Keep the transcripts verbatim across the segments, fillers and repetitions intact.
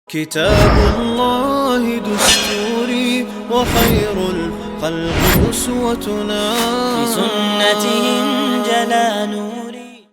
كتاب الله دستوري وخير الخلق أسوتنا. بسنته انجلى نوري.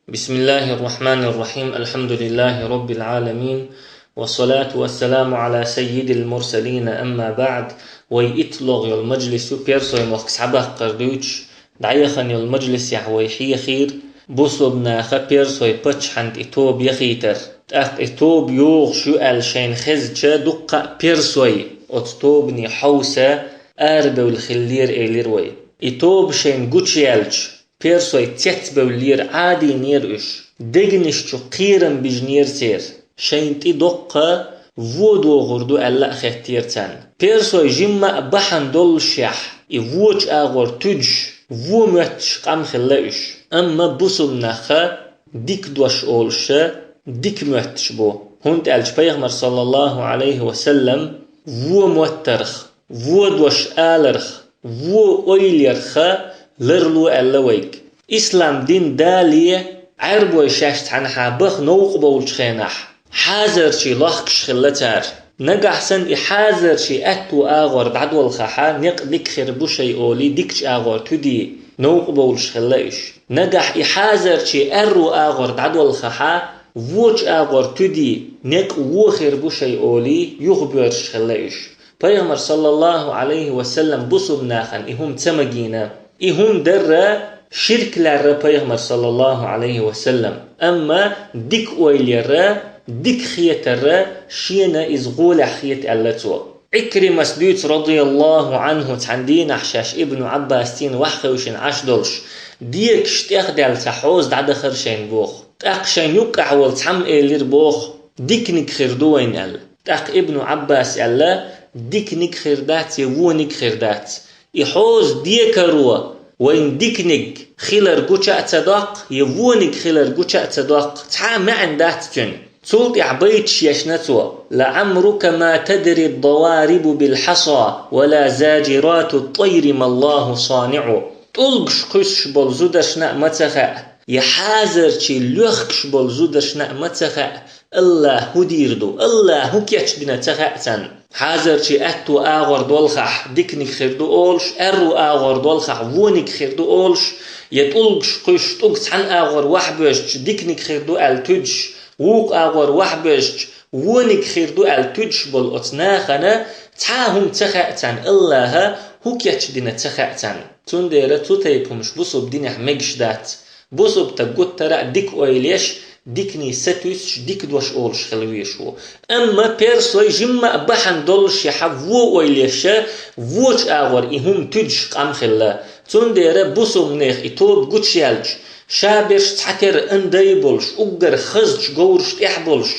بسم الله الرحمن الرحيم. الحمد لله رب العالمين. والصلاة والسلام على سيد المرسلين. أما بعد. Вай итт логӀа йола мажлис ю Персой мохк схьабаккхар дуьйцуш, дӀаяхана йолу мажлисехь вай хьехийра бусулба наха Персой паччахьан тӀе тоба яхийтар. ТӀаккха и тоба йохуш ю аьлла шайна хезча, дуккха а персой оцу тобане хьовса арабевлла хиллера, элира вай. И тоба шайна гучуяьлча, персой цецбевллера, Ӏадийнера уьш. Дегнаш чу кхерам бижинера церан. Шайна тӀе доккха вон догӀур ду аьлла а хеттера царна. Персой жимма а бахьана доллушехь, и вочу агӀор туьдуш, вон моьттуш къам хилла уьш. Амма бусулба нахха дика дош олуша дика моьттуш бу. ХӀунда аьлча Пайхамар, саллаллаху Ӏалайхи ва саллам, вон моттарх, вон дош аларх, вон ойла ярх ларло аьлла вайга. Ислам дин дале, Ӏаьрбой шаьш цхьанхьа баха новкъа бовлучу хенахь, хьазарчий лохкуш хилла цара. Нагахь санна и хьазарчий аьтту агӀор дӀадолхахьа, некъ дика хир бу шайн олий, дикачу агӀор туьдий, новкъа бовлуш хилла уьш. Нагахь и хьазарчий аьрру агӀор дӀадолхахьа, вочу агӀор туьдий, некъ вон хир бу шайн олий, юхабоьрзуш хилла уьш. Пайхамар, саллаллаху Ӏалайхи ва саллам, бусулба нахана и хӀума ца магийна. И хӀума дарра ширк лаьрра Пайхамар, саллаллаху Ӏалайхи ва саллам. Амма дика ойла ярра, дика хетарра шена иза гӀолехь хета аьлла цо. Ӏикримас дуьйцу, радияллаху Ӏанху, цхьана дийнахь шаьш Ибну Ӏаббасцийна ваьхьа хевшина Ӏаш долуш, декаш тӀехдаьлла цхьа хьоза дӀадахара шайна боху. ТӀаккха шайн юккъехь волу цхьамма элира боху: «Диканиг хир ду вайна», – аьлла. ТӀаккха Ибну Ӏаббас аьлла: «Диканиг хир дац я вониг хир дац. И хьоза декаро вайна диканиг хилар гуча а ца доккху, я вониг хилар гуча а ца доккху, цхьа а маьӀна дац цуьнан». Цул тӀаьхьа байташ ешна цо: «لعمرك ما تدري الضوارب بالحصى ولا زاجرات الطير ما الله صانع». ТӀулгаш кхуьссуш болу зударшна а ма ца хаьа, я хьазарчий лоьхкуш болу зударшна а ма ца хаьа, АллахӀ хӀун дийр ду, АллахӀ хӀун кечдина ца хаьа царна. Хьазарчий аьтту агӀор долхахь, диканиг хир ду олуш, аьрру агӀор долхахь, вониг хир ду олуш, я тӀулгаш кхуьссуш, тӀулг цхьана агӀор ваьхьа боьжча, диканиг хир ду аьлла туьдуш, вукху агӀор ваьхьа боьжча, вониг хир ду аьлла туьдуш болу оцу нахана цхьа а хӀума ца хаьа царна, АллахӀа хӀун кечдина ца хаьа царна. Цундела цу тайпа хӀумаш бусулба динехь мегаш дац. Бусулба стаг гуттара а дика ойла еш, диканиг сатуьйсуш, дика дош олуш хила везаш ву. Амма персой жимма а бахьана доллушехьа вон ойла еш, вочу агӀор и хӀума туьдуш къам хилла. Цундела бусулба нехан и тоба гучуяьлча, ша берш цхьатера андай болуш, уггар хазачу говраш тӀехь болуш,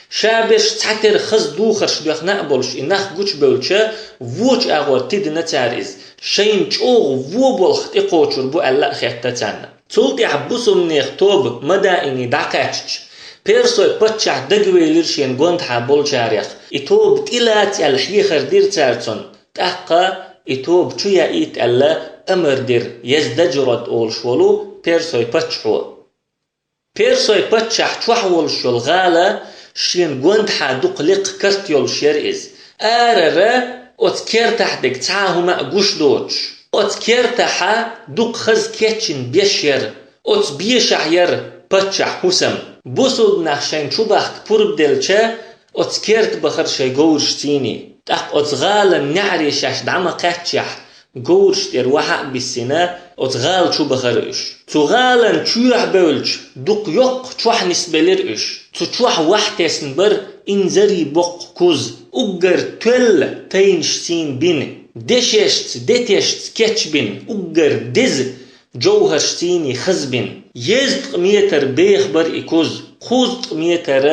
ша берш цхьатера хаза духарш доьхна а болуш, и нах гучубевлча, вочу агӀор тидина цара иза, шайна чӀогӀа вон болх тӀекхочур бу аьлла а хетта царна. Цул тӀаьхьа бусулба нехан тоба Мадаине дӀакхаьчча, персой паччахь дагавелира шена гондахьа болчарех, и тоба тӀелаца аьлла хьехар дира цара цунна. ТӀаккха и тоба чу яийта аьлла амар дира Ездаджрад олуш волу персой паччахьо. Персой паччахь чохь волуш йолу гӀала шена гондахьа дукха лекха карт йолуш яра иза. Арара оцу кертахь дерг цхьа а хӀума а гуш доцуш, оцу кертахьа дукха хаза кечйина беш яра. Оцу бешахь яра паччахьан хӀусам. Бусулба нах шайна чу бахка пурба делча, оцу керта бахара шайн говрашцийний. ТӀаккха оцу гӀалан неӀаре шаьш дӀа ма кхаьччехь, говраш тӀера ваьхьа а биссина, оцу гӀала чу бахара уьш. Цу гӀалан чоьхьа бевлча, дукха йоккха чохь нисбелира уьш. Цу чохь ваьхьа тесна бара инзаре боккха куз, уггар тоьлла тайнашцийна бина, дешешца, детешца кечбина, уггар деза жовхӀаршцийний хазбина. Езткъа метр беха бара и куз, кхузткъа метр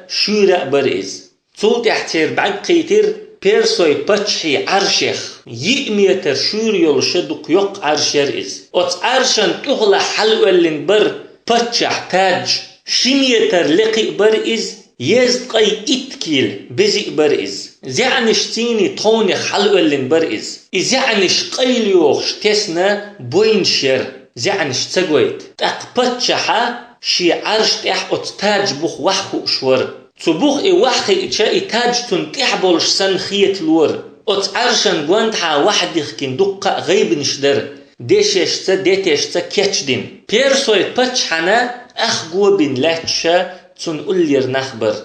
шуьйра а бара иза. Цул тӀаьхьа церан бӀаьрг кхийтира персой паччахьан Ӏаршех. Йиъ метр шуьйра йолуш дукха йоккха Ӏарш яра иза. Оцу Ӏаршан тӀехула хьалаоьллина бара паччахьан тадж. Ши метр лекха а бара иза, езткъе итт кийла беза а бара иза. ЗеӀанашцийний тховнех хьалаоьллина бара иза. И зеӀанаш къайла йохуш тесна бойнаш яра, зеӀанаш ца гойту. ТӀаккха паччахьа шен Ӏарш тӀехь оцу тадж буха ваьхьа хууш вара. Цу бух и ваха хиъча, и тадж цунна тӀехь болуш санна хеталора. Оцу Ӏаршан гонахьа ваха дихкина дуккха а гӀайбанаш дара, дешешца, детешца кечдина. Персойн паччахьна ах го бина лаьтташ цунна уллера нах бара.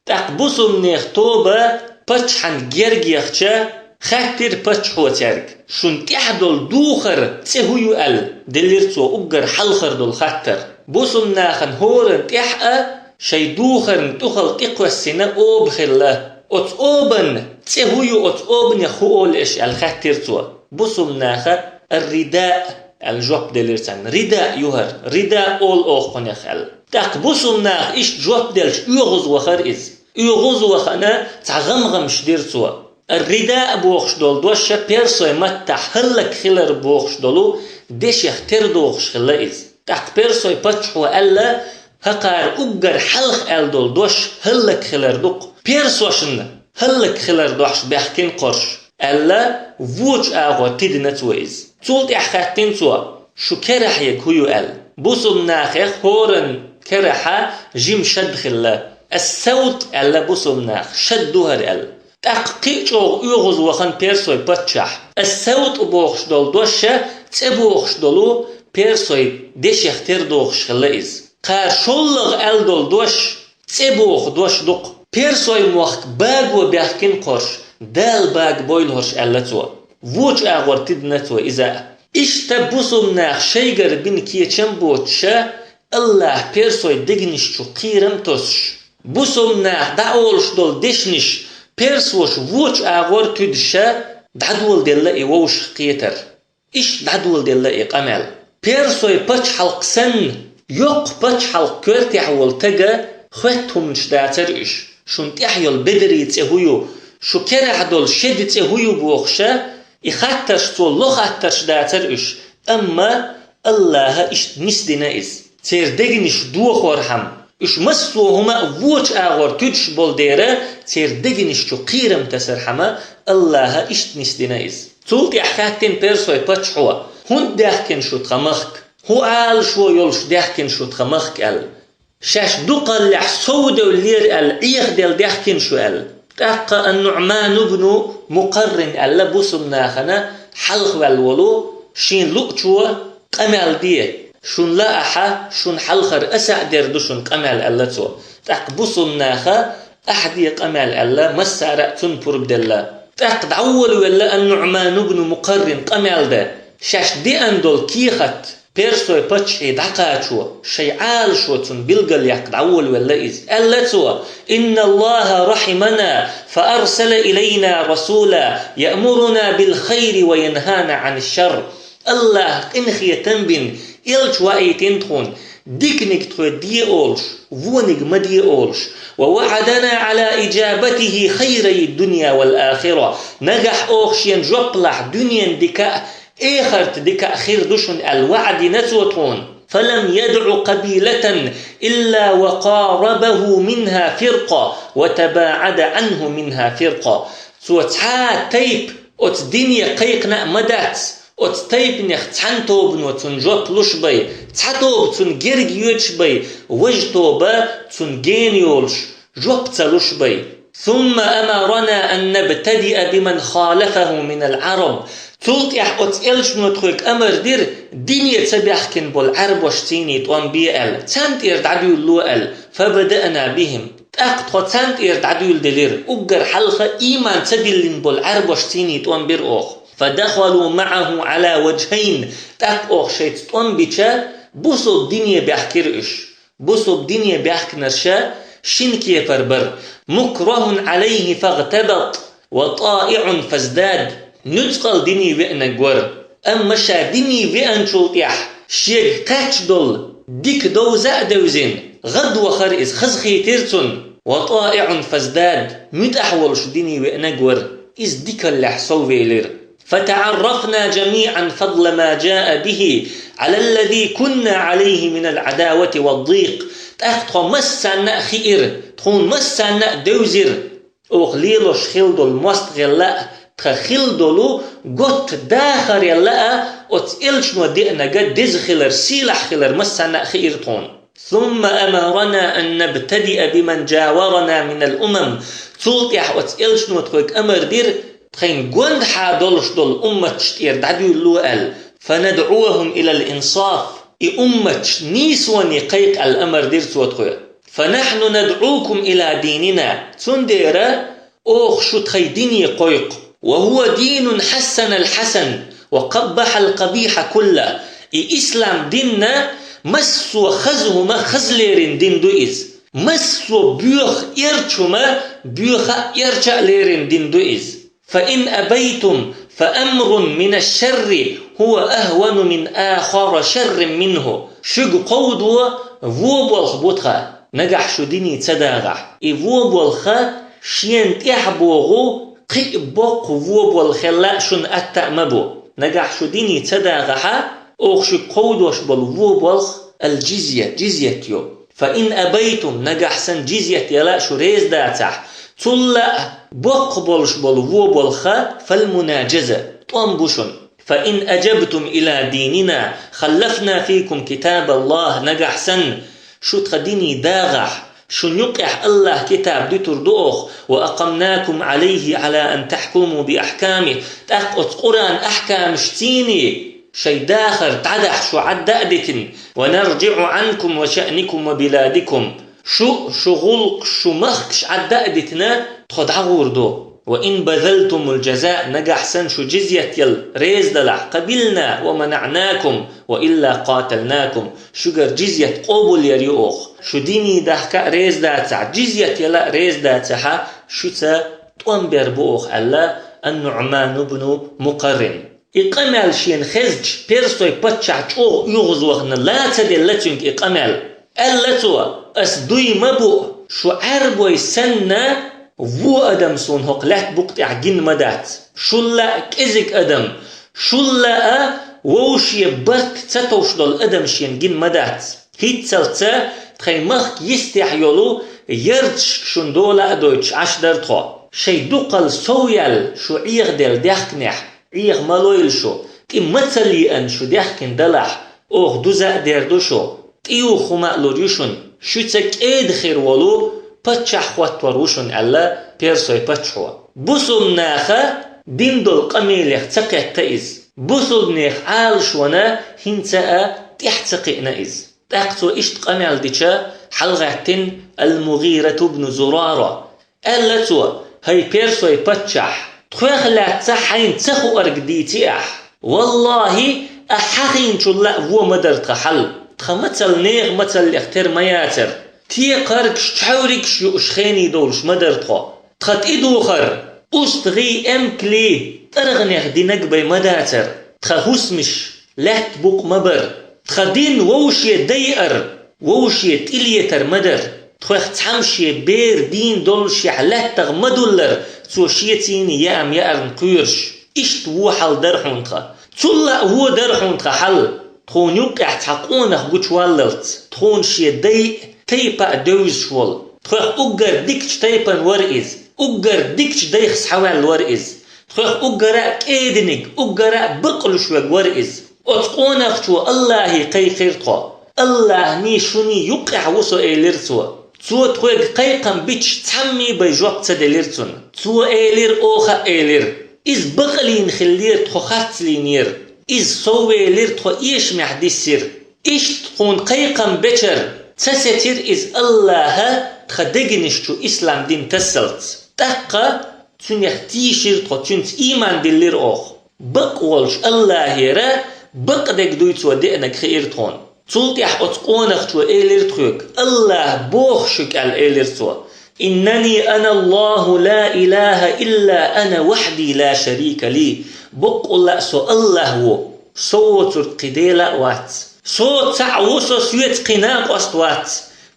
ТӀаккха бусулбанех тоба паччахьна герга яхча, хаьттира паччахьо цаьрга: «Шун тӀехь долу духар цӀе хӀун ю?» – аьлла, делира цо уггар хьалхар долу хаттар. Бусулбанахана хӀоранна тӀехь а шайн духарна тӀехула тӀекхоьссина оба хилла. «Оцу обанна цӀе хӀун ю, оцу обанех хӀун олу аша?» – аьлла хаьттира цо. Бусулбанаха: «Ар-рида», – аьлла жоп делира царна. «Рида ю хӀара, рида олу оха хьунех», – аьлла. ТӀаккха бусулбанаха иштта жоп делча, оьгӀаз вахара иза. ОьгӀаз вахана, цхьа гӀам-гӀамаш дира цо. Ар-рида бохуш долу дош персойн маттахь хӀаллакьхилар бохуш долу дешех тера дохуш хилла иза. ТӀаккха персойн паччахьо аьлла: «ХӀокхара уггар хьалха аьлла долу дош хӀаллакьхилар ду-кх, персошна хӀаллакьхилар дохьуш баьхкина кхорш», – аьлла, вочу агӀор тидина цо иза. Цул тӀаьхьа хаьттина цо: «Шун керахь ерг хӀун ю?» – аьлла. Бусулбанахех хӀоранна керахь жима шад хилла. «Ас-савт», – аьлла бусулбанаха, «шад ду хӀара», – аьлла. ТӀаккха кхин а чӀогӀа оьгӀаз вахана персойн паччахь. «Ас-савт» бохуш долу дош цӀе бохуш долу персойн дешех тера дохуш хилла иза. Кхара шоллагӀа аьлла долу дош цӀе боху дош ду-кх. Персойн мохк баго баьхкина кхорш, Дала бага бойла хӀорш, аьлла цо. Вочу агӀор тидина цо иза а. Иштта бусулбанаха шайгара бина кечам боцуша, Аллаха персойн дегнаш чу кхерам тосуш, бусулбанаха дӀаолуш долу дешнаш персоша вочу агӀор туьдуша, дӀадоладелла и вовшах кхетар. Иштта дӀадоладелла и къамел. Персойн пачхьалкх санна, йоккха пачхьалкх коьртехь волу тага хоьтту хӀуманаш дацара уьш: «Шун тӀехь йолу бедарийн цӀе хӀун ю? Шун керахь долу шедан цӀе хӀун ю?» – бохуша, и хаттарш цо ло хаттарш дацара уьш. Амма Аллаха иштта нисдина иза. Церан дегнаш дохорхьама, уьш массо а хӀума а вочу агӀор туьдуш болу дера, церан дегнаш чу кхерам тасархьама, Аллаха иштта нисдина иза. Цул тӀаьхьа хаьттина персойн паччахьо: «ХӀунда даьхкина шу тхан махка? ХӀун Ӏалашо йолуш даьхкина шу тхан махка?» – аьлла. «Шаьш дукхаллехь совдевллера аьлла, Ӏехаделла даьхкина шу», – аьлла. ТӀаккха Ан-Нуъман ибну Мукъаррин аьлла бусулбанахана хьалхаваьлла волу шен луъчо: «Къамел де, шуна лаахь, шуна хьалхара аса а дер ду шуна къамел», – аьлла цо. ТӀаккха бусулбанаха: «Ахьа де къамел», – аьлла, массара а цунна пурба делла. ТӀаккха дӀаволавелла Ан-Нуъман ибну Мукъаррин къамел дан. Шаьш деана долу кехат персойн паччахье дӀакхачо, шайн Ӏалашо цунна билгалъяккха дӀаволавелла иза. Аьлла цо: «Инна Аллаха рахимана, фа арсала илайна расула, яъмуруна бил хайри ва янхана Ӏаниш шарр». Аллаха къинхетам бина элча ваийтина тхуна, диканиг тхоьга де олуш, вониг ма де олуш. «Ва ваъадана Ӏала иджабатихи хайрай дунья вал ахира». Нагахь оха шена жоп лахь, дуьненан дика а, эхартан дика а хир ду шуна аьлла ваӀда дина цо тхуна. «Фалам ядъу къабилатан илла ва къарабаху минха фиркъа, ва табаӀада Ӏанху минха фиркъа». Цо цхьа а тайпа оцу дине кхайкхина а ма дац, оцу тайпанех цхьана тобано цунна жоп луш бай, цхьа тоба цунна герга йоьдуш бай, важа тоба цунна гена йолуш, жоп ца луш бай. «Сумма амарана ан набтадиа биман халафаху минал Ӏараб». Цул тӀаьхьа оцу элчано тхоьга амар дира, дине ца баьхкина болу Ӏарбош цийний тӀом бе аьлла, царна тӀера дӀадуьйлало аьлла. «Фабадана бихим». ТӀаккха тхо царна тӀера дӀадуьйладелира, уггар хьалха ийман ца диллина болу Ӏарбош цийний тӀом бира оха. «Фадахалу маӀаху Ӏала важхайн». ТӀаккха оха шайца тӀом бича, бусалба дине баьхкира уьш. Бусалба дине баьхкинарш шина кепара бара: «Мукрахун Ӏалайхи фагӀтабат, ва таиӀун фаздад». Нуьцкъала дине веанарг вара. Амма ша дине веанчул тӀаьхьа шега кхаьчна долу дика довза а девзина, гӀадвахара иза, хазахийтира цунна. «Ва таиӀун фаздад», муьтӀахь волуш дине веанарг вара. Иза дикаллехь соввелира. «فتعرفنا جميعا فضل ما جاء به على الذي كنا عليه من العداوة والضيق». ТӀаккха тхо массарна а хиира, тхуна массарна а девзира, оха лелош хилла долу мостагӀалла а, тхан хилла долу готта дахаралла а, оцу элчано деанарг деза хилар, сийлахь хилар массарна а хиира тхуна. ثم أمرنا أن نبتدئ بمن جاورنا من الأمم. Цул тӀехьа оцу элчано тхоьга амар дира, тхайн гондахьа долуш долу умматаш тӀера дӀадуьйлало аьлла. فندعوهم إلى الإنصاف. И умматаш нийсоне кхайкха аьлла амар дира цо тхоьга. فنحن ندعوكم إلى ديننا. Цундела оха шу тхайн дине кхойкху. وهو دين حسن الحسن وقبح القبيح كله. И ислам дин массо а хаза хӀума хаза лерина дин ду иза. Массо а боьха эрча хӀума боьха а эрча а лерина дин ду иза. فإن أبيتم فأمر من الشر هو أهون من آخر شر منه. Шуьга кховдо вон болх бу тхан, нагахь шу дине ца дагӀахь. И вон болх шена тӀехь богӀу кхин а боккха вон болх хила шуна атта а ма бу. Нагахь шу дине ца дагӀахь, оха шуьга кховдош болу вон болх аль-джизья, джизьят ю. فإن أبيتم, нагахь санна джизьят яла шу реза дацахь, цул а боккха болуш болу вон болх فالمناجزة, тӀом бу шуна. فإن أجبتم إلى ديننا خلفنا فيكم كتاب الله, нагахь санна шу тхан дине дагӀахь, шун юкъехь АллахӀан китаб дуьтур ду оха, وأقمناكم عليه على أن تحكموا بأحكامه, тӀаккха оцу Къуръан ахькамашций шайн дахар дӀадахьа шу Ӏадда а дитина, ونرجع عنكم وشأنكم وبلادكم. Шу, шун гӀуллакхаш, шун махкаш Ӏадда а дитина, тхо дӀагӀур ду. وإن بذلتم الجزاء, нагахь санна шу джизьят яла реза далахь, قبلنا ومنعناكم وإلا قاتلناكم. Шуьгара джизьят къобалъяр ю оха. Шу дине дахка а реза дацахь, джизьят яла а реза дацахь, шуьца тӀом бер бу оха, аьлла Ан-НуӀман ибн Мукъаррин. И къамел шена хезча, персойн паччахь чӀогӀа оьгӀазвахана, ла ца делла цуьнга и къамел. Аьлла цо: «Ас дуй ма бу, шу Ӏаьрбой санна, вон адам суна хӀокху лаьтта букъа тӀехь гина ма дац. Шул а кӀезиг адам, шул а вовше барт ца товш долу адам шена гина ма дац. ХӀинццалц тхайн махка йистехь йолу ярташ шуна дола а дойтуш Ӏаш дара тхо. Шайн дукхалла сов яьлла шу Ӏехаделла даьхкинехь, Ӏеха ма лойла шу, тӀе ма ца лиъна шу даьхкина далахь, оха дуза а дер ду шу, тӀеюху хӀума а лур ю шуна, шуьца кӀеда хир волу паччахь хӀоттор ву шуна», — аьлла персойн паччахьо. Бусулба наха дина долу къамелех ца кхетта иза. Бусулбанех Ӏалашонна хӀинца а тӀаьхьа ца кхиъна иза. ТӀаккха цо иштта къамел дича, хьалагӀаьттина Ал-МугӀират ибн Зурара. Аьлла цо: «ХӀай персойн паччахь, тхох лаьцна хьайна ца хуург дийци ахь. ВаллахӀи, ахь хьахийначул а вон ма дара тхан хьал. Тхан мацалла нехан мацаллех тера ма яцара. Текхаргаш, чхьаьвригаш юуш хене довлуш ма дара тхо. Тхан тӀедухар, устагӀий, эмкалий тӀаргӀанех динарг бен ма дацара. Тхан хӀусамаш лаьтта букъа ма бара. Тхан дин вовше дайар, вовше тӀелетар ма дара. Тхох цхьамма шен бер дийна доллушехь лаьттах ма дуллара, цо шеца яа-м яарна кхоьруш. Иштта вон хьал дара хьуна тхан. Цул а вон дара хьуна тхан хьал. Тхуна юккъехь цхьа къонах гучуваллалц, тхуна шен дай а, тайпа а девзаш волу. Тхох уггар дикачу тайпана вара иза, уггар дикачу дайх схьаваьлла вара иза. Тхох уггара а кӀединиг, уггара а бакъ луш верг вара иза. Оцу къонахчо АллахӀе кхайкхира тхо. АллахӀний шуний юккъехь ву со», — элира цо. Цо тхоьга кхайкхам бича, цхьаммий бен жоп ца делира цунна. Цо элира, оха а элира: «Иза бакъалийна хиллера, тхо харцлийнера. Иза соввелира, тхо эшамехь диссира. Иштта тхуна кхайкхам бечара ца сецира иза АллахӀа тхан дегнаш чу ислам дин тассалц. ТӀаккха цуьнах тийшира тхо, цуьнца ийман диллира оха. Бакъ волчу АллахӀера бакъдерг дуй цо деанарг хиира тхуна». Цул тӀаьхьа оцу къонахчо элира тхоьга: «АллахӀ боху шуьга», — аьлла элира цо: «إنني أنا الله لا إله إلا أنا وحدي لا شريك لي. Баккъалла а со АллахӀ ву, со воцург кхин дела а вац. Со цхьаъ ву, со соьца кхин накъост вац.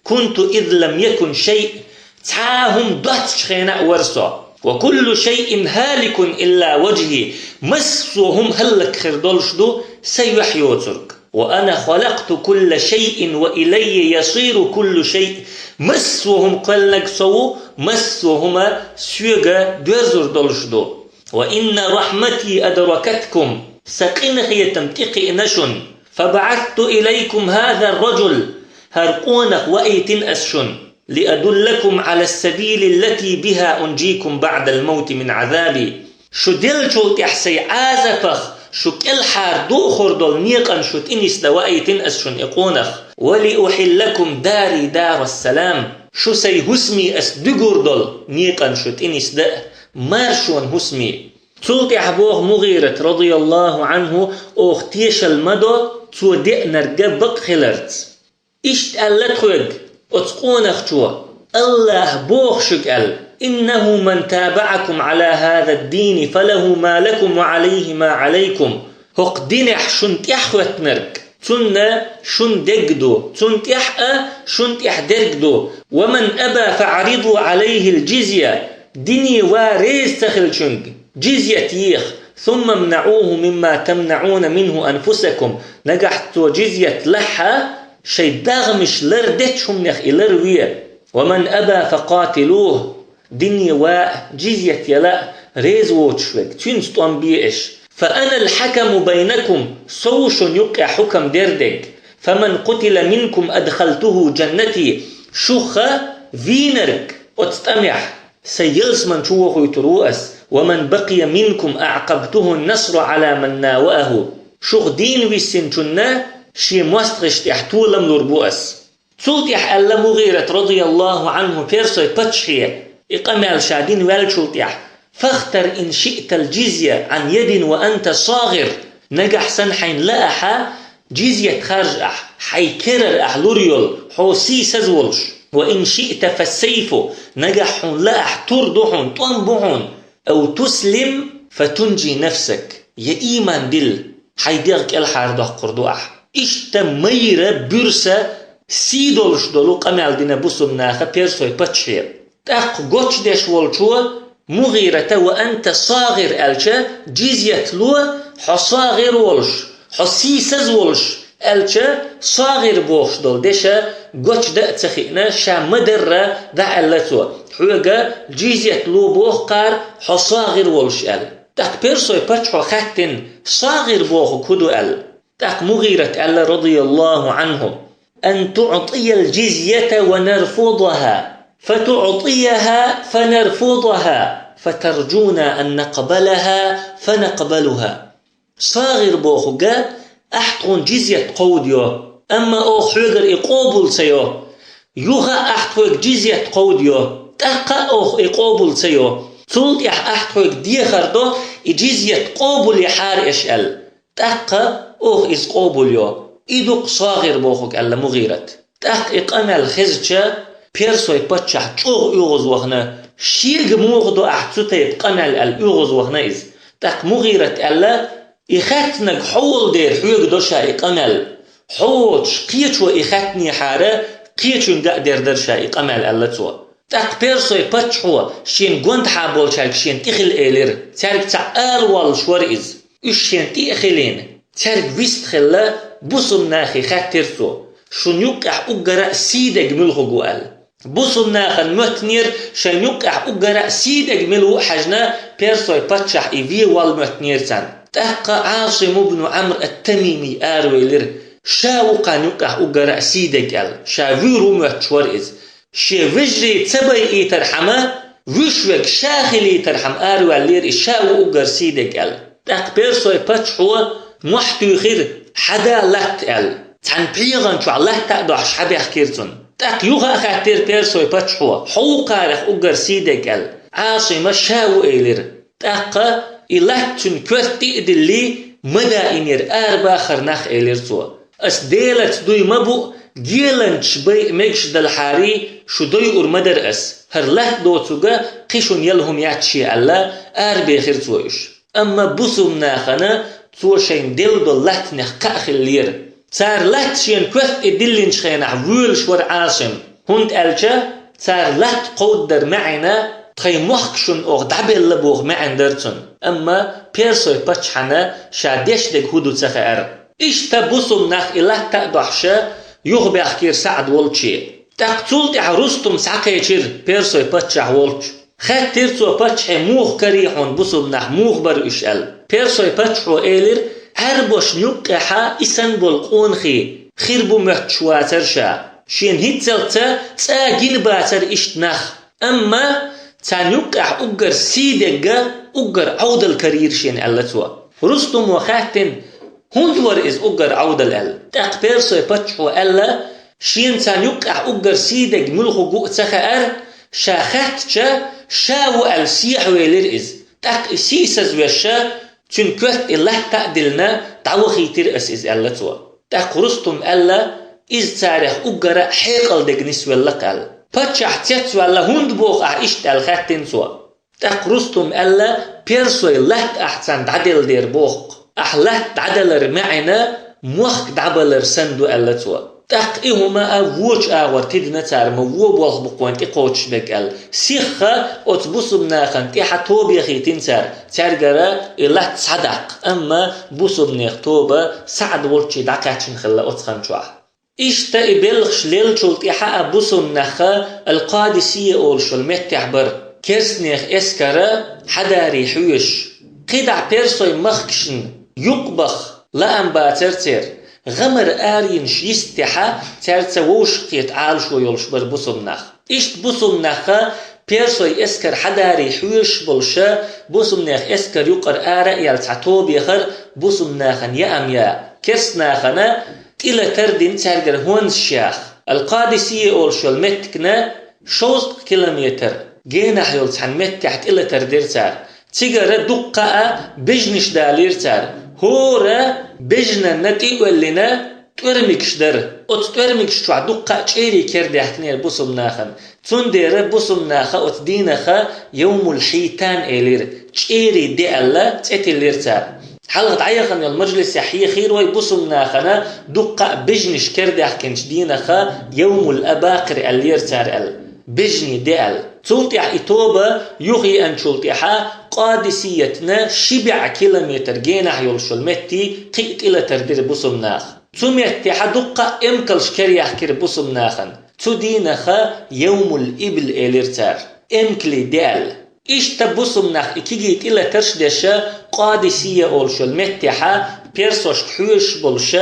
كنت إذ لم يكن شيء, цхьа а хӀума доцучу хенахь а вара со. وكل شيء هالك إلا وجهه, массо а хӀума хӀаллакьхир долуш ду сан юьхь йоцург. وأنا خلقت كل شيء وإلي يصير كل شيء. Массо а хӀума кхоьллинарг со ву, массо а хӀума соьга доьрзур долуш ду. وإن رحمتي أدركتكم, сан къинхетам тӀекхиъна шуна. فبعثت إليكم هذا الرجل, хӀара къонах ваийтина ас шун. لأدلكم على السبيل التي بها أنجيكم بعد الموت من عذابي. Шу деллачул тӀехьа сай Ӏазапах шу кӀелхьардохур долу некъан шу тӀенисдан ваийтина ас шун и къонах. ولأحلكم داري دار السلام. Шу сай хӀусаме ас дуьгур долу некъан шу тӀенисдан а, маршонан хӀусаме. Цул тӀаьхьа боху МугӀират, радияллаху Ӏанху, оха тешалла ма до, цо деанарг бакъ хиларца. Иштта аьлла тхоьга оцу къонахчо: «АллахӀа боху шуьга», – аьлла: «إنه من تابعكم على هذا الدين فله ما لكم وعليه ما عليكم». ХӀокху динехь шуна тӀаьхьахӀоьттинарг, цунна шун дерг ду, цунна тӀаьхьа а шун тӀаьхьа дерг ду. «ومن أبى فأعرضوا عليه الجزية». Дине ван реза ца хиллачуьнга джизьят еха. «ثم امنعوه مما تمنعون منه أنفسكم». Нагахь цо джизьят лахь а, шайн догӀмаш лардечу хӀуманех и ларве. «ومن أبى فقاتلوه». Дине ван а, джизьят яла а реза воцуш верг, цуьнца тӀом бе аша. «فأنا الحكم بينكم», со ву шуна юккъехь хьукам дер дерг. «فمن قتل منكم أدخلته جنتي». Шух вийнарг оцу тӀамехь сайн ялсамани чу вохуьйтур ву ас. «ومن بقي منكم أعقبته النصر على من ناوأه». Шух дийна виссинчунна шен мостагӀашна тӀехь толам лур бу ас. Цул тӀаьхьа аьлла МугӀират, радияллаху Ӏанху, персой паччахье, и къамел ша дина ваьллачул тӀаьхьа: «فاختر إن شئت الجزية عن يد وأنت صاغر». Нагахь санна хьайна лаахь, джизьят харжа ахь, хьайн керара ахь лур йолу, хьо сийсаз волуш. «وإن شئت فالسيف», нагахь хьуна лаахь, тур ду хьуна, тӀом бу хьуна. «أو تسلم فتنجي نفسك». Я ийман дилла, хьайн дегӀ кӀелхьардоккхур ду ахь. Иштта майра буьрса сий долуш долу къамел дина бусулба наха персой паччахье. ТӀаккха гочдеш волчо МугӀирата: «وأنت صاغر», – аьлча, джизьят ло, хьо сагӀир волуш, хьо сийсаз волуш, аьлча, сагӀир бохуш долу деша гочдан а ца хиъна, ша ма-дарра дӀааьлла цо: «Хьоьга джизьят ло боху кхара, хьо сагӀир волуш», – аьлла. ТӀаккха персой паччахьо хаьттина: «СагӀир бохург хӀун ду?» – аьлла. ТӀаккха МугӀират аьлла, радияллаху Ӏанху: «أن تعطي الجزية ونرفضها، فتعطيها فنرفضها، فترجونا أن نقبلها فنقبلها». СагӀир бохург: ахь тхуна джизьят кховдайо, амма оха хьоьгара и къобал ца йо. Юха а ахь тхоьга джизьят кховдайо, тӀаккха а оха и къобал ца йо. Цул тӀаьхьа ахь тхоьга дехар до, и джизьят къобал яхьара аша аьлла. ТӀаккха оха иза къобал йо. И ду-кх сагӀир бохург, аьлла МугӀират. ТӀаккха и къамел хезча, персой паччахь чӀогӀа оьгӀазвахана, шега муха до ахь цу тайпа къамел аьлла, оьгӀазвахана иза. ТӀаккха МугӀират аьлла: «И хаьттинарг хьо волу дера хьоьга до ша и къамел. Хьо воцуш, кхечо и хаьттинехьара, кхечуьнга а дер дара ша и къамел», – аьлла цо. ТӀаккха персой паччахьо шен гондахьа болчаьрга шена тӀе хила элира. Цаьрга цхьаъ ала воллуш вара иза. Уьш шена тӀе а хилийна, цаьрга вист хилла, бусулба нахе хаьттира цо: «Шуна юккъехь уггара а сий дерг муьлхарг ву?» – аьлла. Бусулба нахана моьттинера шайна юккъехь уггара а сий дерг мила ву а хьаьжна, персой паччахь и вен вала моьттинера царна. ТӀаккха Ӏасим ибн Ӏамр ат-Тамими аравелира: «Ша ву кхарна юккъехь уггара а сий дерг», – аьлла. Ша вуьйр ву моьттуш вара иза. Шен вежарий ца байийтархьама, вуьш верг ша хилийтархьама араваьллера и, ша ву уггар сий дерг аьлла. ТӀаккха персой паччахьо мохь туьйхира, хьада латта аьлла. Цхьана пхьегӀан чохь латта а дохьуш хьабехкира цунна. ТӀаккха юха а хаьттира персой паччахьо: «Хьо ву кхарех уггар сий дерг?» аьлла. Ӏасима ша ву элира. ТӀаккха и латта цуьнан коьрта тӀе а диллий, ма даинера, арабахара нах, элира цо. Ас Делаца дуй ма бу, геланчаш байа мегаш далахьарий, шу дойур ма дара ас. ХӀара латта доцург кхин шуна яла хӀума яц шен аьлла, арабехира цо уьш. Амма бусулба нахана цо шайна делла долу латтанех кхаъ хиллера. Цара латта шена коьрта тӀе диллинчу хенахь воьлуш вара Ӏасим. ХӀунда аьлча цара латта кховдадар маьӀна, тхайн мохк шуна оха дӀабелла боху маьӀна дара цунна. Амма персой паччахьна ша деш дерг хӀун ду ца хаьара. Иштта бусулба нах и латта а дохьуша, юхабаьхкира СаӀд волче. ТӀаккха цул тӀаьхьа Рустум схьакхечира персой паччахь волчу. Хаьттира цо паччахье: «Муха карий хьуна бусулба нах, муха бара уьш?» аьлла. Персой паччахьо элира: «Ӏаьрбошна юккъехьа и санна болу къонахий хир бу моьттуш вацара ша. Шен хӀинццалц цӀа гина бацара иштта нах. Амма царна юккъехь уггар сий дерг уггар Ӏовдал карийра шена, аьлла цо. Рустумо хаьттина, хӀунда вара иза уггар Ӏовдал аьлла. ТӀаккха персойн паччахьо аьлла, шена царна юккъехь уггар сий дерг муьлха ву а ца хаьара, ша хаьттича, ша ву аьлла сехьавелира иза. ТӀаккха и сийсазвеш, цуьнан коьрта и латта а диллина, дӀавахийтира ас иза, аьлла цо. ТӀаккха Рустума аьлла, иза царех уггар а хьекъал дерг нисвелла-кх аьлла. Паччахь цецваьлла, хӀунда боху ахь иштта аьлла хаьттина цо. ТӀаккха Рустума аьлла, персойн латта ахь царна дӀаделла дера боху-кх. Ахь латта дӀадалар маьӀна мохк дӀабалар санна ду, аьлла цо. ТӀаккха и хӀума а вочу агӀор тидина цара, ма вон болх бу-кх вайна тӀекхочуш дерг аьлла. Сихха оцу бусулба нахана тӀаьхьа тоба яхийтина цара, цаьргара и латта схьадаккха, амма бусулбанех тоба Саъд волчу дӀакхаьчна хилла оцу хан чохь. Иштта и белхаш леллачул тӀаьхьа а бусулба нах Ал-Къадисия олуш йолу меттехь бара, керстанех эскар хьадаре хьоьжуш. КхидӀа персойн махкашна юкъа баха лаам бацара церан, гӀамар арайинаш йистехь, цаьрца вовшахкхета Ӏалашо йолуш бара бусулба нах. Иштта бусулба нах персойн эскар хьадаре хьоьжуш болуш, бусулбанех эскар юкъара ара а яьлла цхьа тоба яхара, бусулба нахана яам ян, керстанахана тӀелатар дина цаьргара хӀонсаш яха. Ал-Къадисия олуш йолу меттигна шовзткъа километр генахь йолу цхьана меттехь тӀелатар дира цара. Цигара дуккха а бежанаш далийра цара. ХӀора бежанна тӀе а оьллина, тӀоьрмигаш дара. Оцу тӀоьрмигаш чохь дуккха а чӀерий кера даьхкинера бусулба нахана. Цундела бусулба наха оцу дийнах Йовмул-Хьитан элира, чӀерий де аьлла, цӀе тиллира цара. Хьалха дӀаяхана йолу мажлисехь хьехийра вай, бусулба нахана дуккха а бежанаш кера даьхкинчу дийнах Йовмул-Абакъир аьллера цара аьлла, бежанийн де аьлла. Цул тӀаьхьа и тоба юхаеанчул тӀаьхьа Къадисиятна ши бӀе километр генахь йолуш йолу метте кхин а тӀелатар дира бусулба наха. Цу меттехь дуккха а эмкалш кера яьхкира бусулба нахана. Цу дийнах Йовмул-Ибл элира цара, эмкалийн де аьлла. Иштта бусулба нах и кегий тӀелатарш а деш, Къадисия олуш йолу меттехь персошка хьоьжуш болуш,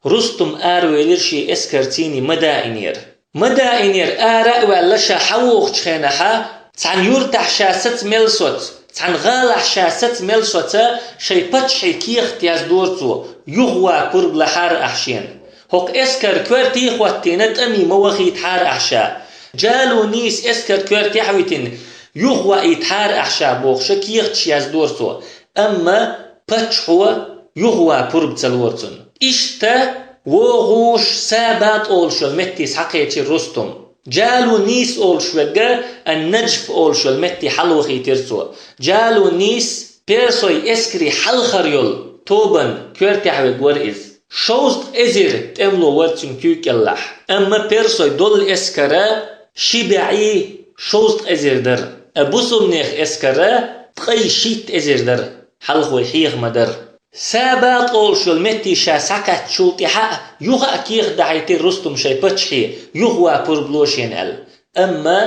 Рустум аравелира шен эскарций Мадаинера. Мадаинера ара а ваьлла, ша хьавогӀучу хенахь, цхьана юртахь ша саца мел соцу, цхьана гӀалахь ша саца мел соцу, шайн паччахье кехат яздора цо, юхаван пурба лахьара ахь шена. ХӀокху эскаран коьрте а хӀоттийна, тӀаме ма вахийтахьара ахь ша. Джалунис эскаран коьртехь а витина, юхаваийтахьара ахь ша бохуш, кехаташ яздора цо. Амма паччахьо юхаван пурба ца лора цунна. Иштта вогӀуш Саба олуш йолу метте схьакхечира Рустум. Джалунис олуш верг Ан-Наджф олуш йолу метте хьалавахийтира цо. Джалунис персойн эскарийн хьалхара йолу тобанан коьртехь верг вара иза. Шовзткъа эзар тӀемало вара цуьнан куьйга кӀелахь. Амма персойн доллу эскар ши бӀе шовзткъа эзар дара. А бусулбанех эскар ткъе шийтта эзар дара, хьалхой хьеха ма-дарра. Саба олуш йолу метте ша схьакхаьчначул тӀаьхьа а юха а кехат дахьийтира Рустум шайн паччахье, юхаван пурба ло шена аьлла. Амма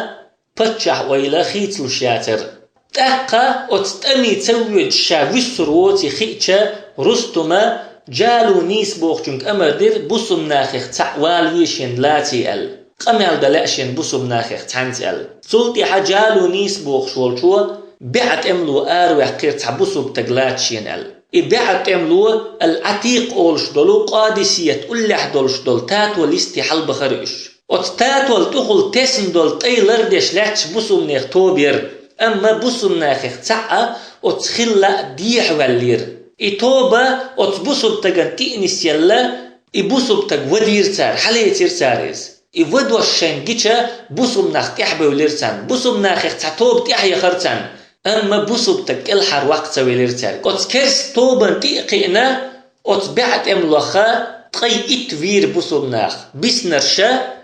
паччахьан ойла хийцалуш яцара. ТӀаккха оцу тӀаме ца воьдуш ша вуьссур воций хиъча, Рустума Джалунис бохучуьнга амар дира, бусулбанех цхьаъ валаве шена лаций аьлла. Къамел дан лаьа шена бусулбанех цхьаьнца аьлла. Цул тӀаьхьа Джалунис бохуш волчо бӀе тӀемало араваьккхира цхьа бусулба стаг лаца шена аьлла. И бӀе тӀемало Ал-Ӏатикъ олуш долу, Къадисият уллехь долуш долу татол йисте хьалабахара уьш. Оцу татол тӀехула тесна долу тӀай лардеш лаьтташ бусулбанех тоба яра, амма бусулбанех цхьаъ оцу хилла а дехьаваьллера. И тоба оцу бусулба стагана тӀе а нисъелла, и бусулба стаг вадийра цара, хьалецира цара иза. И вадош шайна гича, бусулба нах тӀаьхьабевлира царна. Бусулбанех цхьа тоба тӀаьхьаяхара царна, амма бусулба стаг кӀелхьарваккха ца велира цаьрга. Оцу керста тобанан тӀе а кхиъна, оцу бӀе тӀемалох ткъе итт вийра бусулба нах, биснарш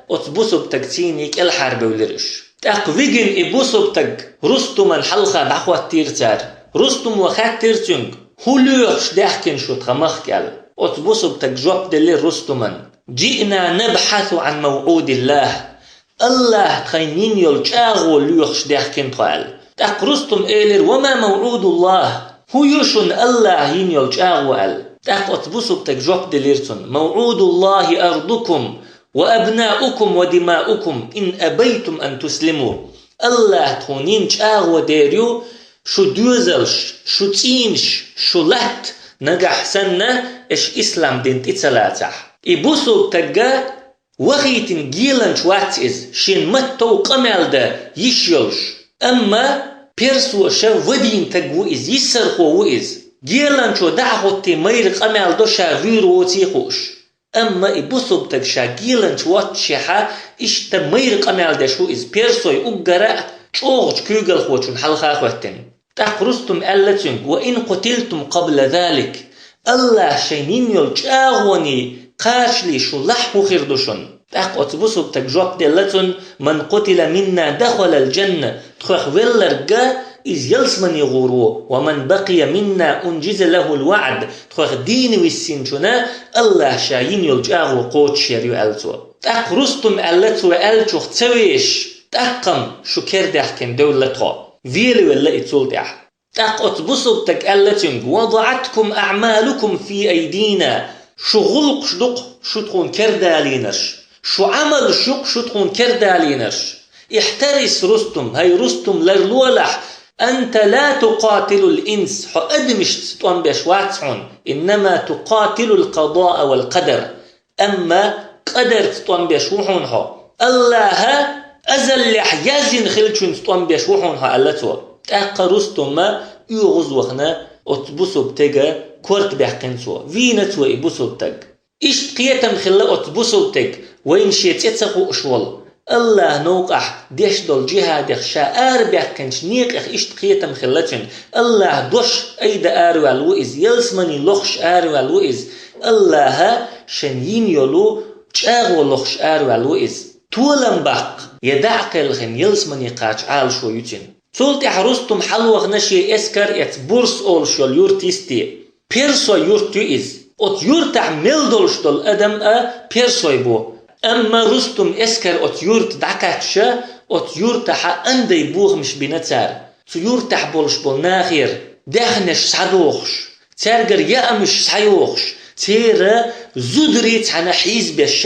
оцу бусулба стагций кӀелхьарбевлира уьш. ТӀаккха вигина и бусулба стаг Рустуман хьалха дӀахӀоттийра цара. Рустумо хаьттира цуьнга: «ХӀун лоьхуш даьхкина шу тхан махка?» — аьлла. Оцу бусулба стага жоп делира Рустуман: «Джиъна набхьасу Ӏан мавӀудиллахь». АллахӀа тхайна йина йолу чӀагӀо лоьхуш даьхкина тхо аьлла. ТӀаккха Рустум элира: «Ва ма мавӀудуллахь? ХӀун ю шуна АллахӀа йина йолу чӀагӀо?» — аьлла. ТӀаккха оцу бусулба стага жоп делира цунна: «МавӀудуллахӀи ардукум, وأبناؤكم ودماؤكم إن أبيتم أن تسلموا. АллахӀа тхуна йина чӀагӀо дер ю, шу доьзалш, шу цӀийнаш, шу латта нагахь санна, аша ислам дин тӀе ца лацахь. И бусалба таг вахийтина геланча вац иза, шен маттав къамаьл дан йиш йолуш. Амма персоша вадийна таг ву иза, йиссархо ву иза. Геланчо дӀа а хӀоттий майра къамаьл до, ша вуьйр воций хууш. Амма и бусалба таг ша геланча воццушехьа, иштта майра къамел деш ву иза, персой уггара а чӀогӀачу куьйгалхочун хьалха а хӀоьттина. ТӀаккха Рустум аьлла цуьнга: «وإن قتلتم قبل ذلك, АллахӀа шайна йина йолу чӀагӀоний кхачале шу лахь хӀун хир ду шуна?» ТӀаккха оцу бусалба тага жоп делла цунна: «من قتل منا دخل الجنة, тхох велларг а, иза ялсамане гӀур ву, ومن بقي منا أنجز له الوعد, тхох дийна виссинчунна АллахӀа ша йина йолу чӀагӀо кхочушъяр ю», аьлла цо. ТӀаккха Рустум аьлла: «Цо аьллачух ца вешаш, тӀаккха-м шу кердаьхкина девлла тхо». Велавелла и цул тӀаьхьа. ТӀаккха оцу бусалба тага аьлла цуьнга: «وضعتكم أعمالكم في أيدينا, шу гӀуллакхаш ду-кх шу тхуна кердалийнарш, шу Ӏамалш ю-кх шу тхуна кердалийнарш. احترس رستم, хӀай Рустум, ларлолахь, أنت لا تقاتل الإنس, хьо адамашца тӀом беш вац хьуна, إنما تقاتل القضاء والقدر, амма къадарца тӀом беш ву хьуна хьо. АллахӀа азаллехь яздина хиллачуьнца тӀом беш ву хьуна хьо», аьлла цо. ТӀаккха Рустум оьгӀаз вахана оцу бусалба теган корта баьккхина цо. Вийна цо и бусалба таг. Иштта кхетам хилла оцу бусалба теган, вайна шен цӀе ца хууш волу, АллахӀа новкъахь деш долу джихӀадех ша арабаьккхинчу некъех иштта кхетам хилла цуьнан. АллахӀа дош айда араваьлла ву иза, ялсамане лохуш араваьлла ву иза. АллахӀа шен йина йолу чӀагӀо лохуш араваьлла ву иза. Толам баккха я дӀа а кхелхина, ялсамане кхача Ӏалашо ю цуьнан. Цул тӀаьхьа Рустум хьалавахана шен эскар эца Бурс олуш йолу юрт йисте. Персой юрт ю иза. Оцу юртахь мел долуш долу адам а персой бу. Амма Рустум эскар оцу юрта дӀакхаьчча, оцу юртахьа андай бохамаш бина цара. Цу юртахь болуш болу нахера даьхнаш схьадохуш, цаьргара яамаш схьайохуш, церан зударий цхьаьна хьийзабеш,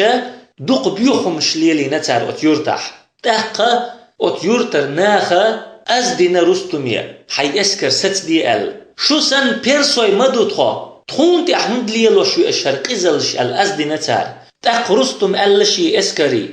дукха боьха хӀуманаш лелийна цара оцу юртахь. ТӀаккха оцу юртара наха аз дина Рустуме, хьайн эскар сацаде аьлла. Шу санна персой ма ду тхо, тхуна тӀехь хӀунда лелош ю аша хӀара къизаллаш аьлла аз дина цара. ТӀаккха Рустум аьлла шен эскаре: